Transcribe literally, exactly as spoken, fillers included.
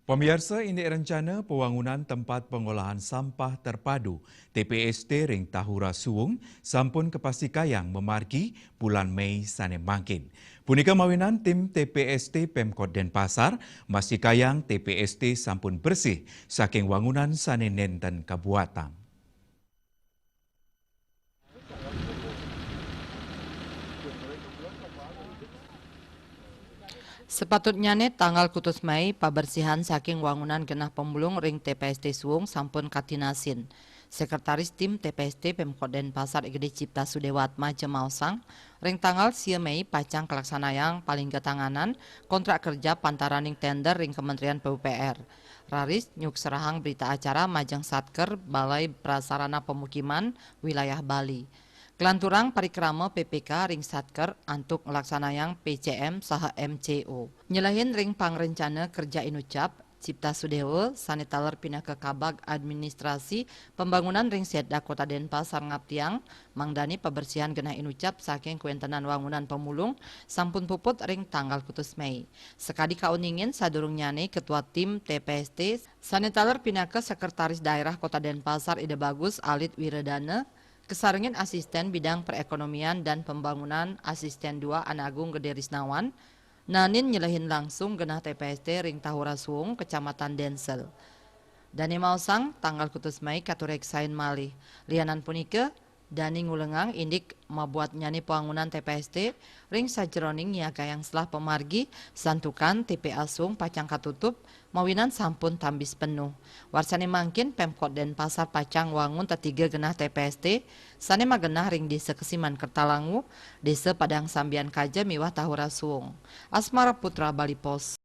Pamiarsa, indik rencana pawangunan tempat pengolahan sampah terpadu, T P S T, ring Tahura Suwung sampun kapastiayang mamargi bulan Mei sane mangkin. Punika mawinan tim T P S T Pemkot Denpasar mastikayang T P S T sampun bersih saking wangunan sane nenten kabuatang. Sapatutnyane tanggal kutus Mei, pabersihan saking wangunan genah pemulung ring T P S T Suwung sampun katinasin. Sekretaris Tim T P S T Pemkot Denpasar I G D Cipta Sudewatma maosang, ring tanggal sia Mei pacang kalaksanayang palingga tanganan kontrak kerja pantaraning tender ring Kementerian P U P R. Raris nyukserahang berita acara majeng Satker Balai Prasarana Pemukiman Wilayah Bali. Kalanturang parikrama P P K ring Satker antuk nglaksanayang P C M saha M C O. Nyelehin ring pangrencana kerja inucap, Cipta Sudewa sane taler pinaka Kabag Administrasi Pembangunan ring Setda Kota Denpasar ngaptiang, mangdane pabersihan genah inucap saking kawentenan wangunan pemulung sampun puput ring tanggal kutus Mei. Sakadi kauningin sadurungnyane Ketua Tim T P S T sane taler pinaka Sekretaris Daerah Kota Denpasar Ida Bagus Alit Wiredana, kasarengin Asisten Bidang Perekonomian dan Pembangunan Asisten dua Anagung Gede Risnawan, naenin nyelehin langsung genah T P S T ring Tahura Suwung, Kecamatan Densel. Dane maosang, tanggal kutus Mei katureksain malih. Lianan punika, dane ngulengang indik mabuatnyane pawangunan T P S T ring sajeroning nyiagayang selah pamargi, santukan T P A Suwung pacang katutup, mawinan sampun tambis penuh. Warsane mangkin Pemkot Denpasar pacang wangun tetiga genah T P S T sane magenah ring Desa Kesiman Kertalangu, Desa Padang Sambian Kaja miwah Tahura Suwung. Asmara Putra, Bali Post.